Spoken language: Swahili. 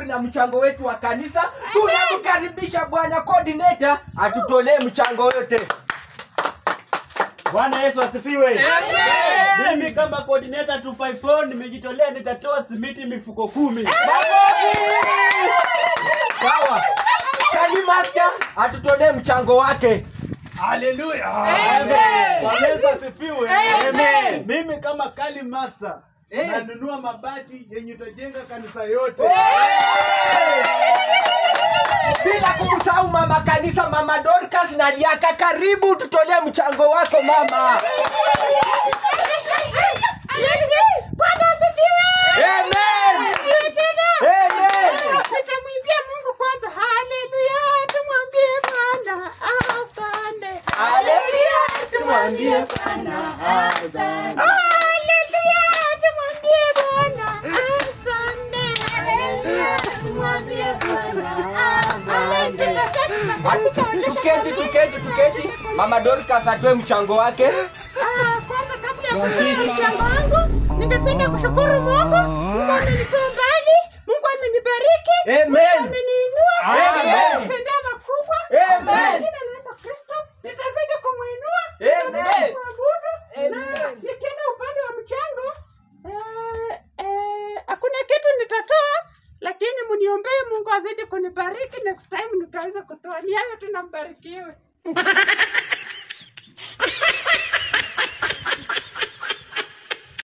vizuri na mchango wetu wa kanisa. Tunamkaribisha bwana coordinator atutolee mchango yote. Bwana Yesu asifiwe. Mimi kama coordinator 254 nimejitolea, nitatoa simiti mifuko 10. Sawa. Kali master atutolee mchango wake. Haleluya. Amen. Bwana Yesu asifiwe. Amen. Mimi kama Kali Master nanunua mabati yenye itajenga kanisa yote. Bila kumsahau mama kanisa, mama Dorcas na Liaka, karibu tutolee mchango wako mama. Bwana asifiwe. Amen. Asifiwe tena. Amen. Tutamwimbia Mungu kwanza. Haleluya, tumwambie Bwana asante. Haleluya, tumwambie Bwana asante. Haleluya, tumwambie Bwana asante. Haleluya, tumwambie Bwana asante. Tuketi, tuketi, tuketi. Mama Dorcas atoe mchango wake. Kwanza kabla ya kutoa mchango wangu, ningependa kushukuru Mungu. Mungu amenitoa mbali, Mungu amenibariki, Amen. Mungu ameniinua, Amen. amenitendea makubwa. Amen. Kwa jina la Yesu Kristo, nitazidi kumuinua, Amen. nitazidi kumwabudu. Na nikienda upande wa mchango, hakuna kitu nitatoa, lakini mniombee Mungu azidi kunibariki next time nikaweza kutoa. Ni hayo tu, na mbarikiwe.